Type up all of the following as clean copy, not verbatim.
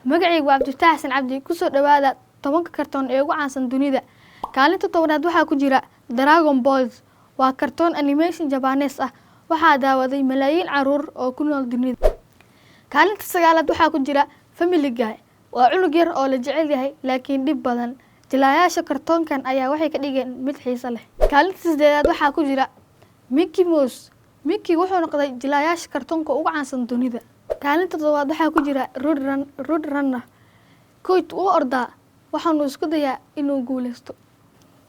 Magacaygu waa Cabdifataax Xasan Cabdi. Kusoo dhowaada 10-ka kartoon ee ugu caansan dunida. Kaalinta 10aad waxaa ku jira Dragon Balls. Waa kartoon animation Jabanees ah. Waxaa daawaday malaayiin caruur oo ku nool dunida. Kaalinta sagaalaad waxaa ku jira Family Guy. Waa cunug yar oo la jecel yahay laakiin dhib badan. Jilayaasha kartoonkan ayaa waxay ka dhigeen mid xiiso leh. Kaalinta sideedaad waxaa ku jira Mickey Mouse. Mickey wuxuu noqday jilayaasha kartoonka ugu caansan dunida. Kaalinta toddobaad waxaa ku jira Road Runner. Coyote wuu ordaa, waxaanu isku dayaa inuu guuleysto.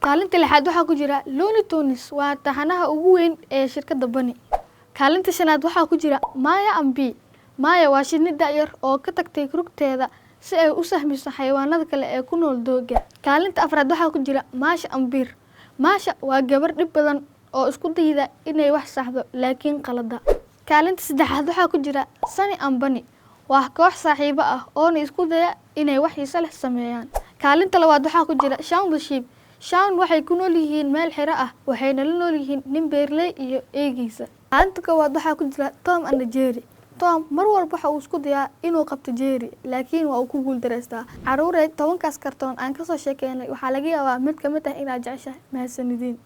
Kaalinta lixaad waxaa ku jira Looney Tunes. Waa taxanaha ugu weyn ee shirkadda Bunny. Kaalinta shanaad waxaa ku jira Maya and Bee. Maya waa shinni da'yar oo ka tagtay rugteeda si ay u sahmiso xayawaanada kale ee ku nool doogga. Kaalinta afraad waxaa ku jira Masha and Bear. Masha waa gabar dhib badan oo isku dayda inay wax saxdo laakiin qalada. Kaalinta saddexaad waxaa ku jira Sunny and Bunny. Waa koox saaxiibo ah oona isku daya inay wax xiiso leh sameeyaan. Kaalinta labaad waxaa ku jira Shaun the Sheep. Shaun waxay ku nool yihiin meel xero ah, waxayna la nool yihiin nin beerley iyo eygiisa. Kaalinta koowaad waxaa ku jira Tom and Jerry. Tom mar walba waxa uu isku dayaa inuu qabto Jerry, laakiin waa uu ku guuldareystaa. Caruureed, 10-kaas kartoon aan kasoo sheekeynay waxaa laga yaabaa mid ka mid ah inaad jeceshahay. Mahadsanidin.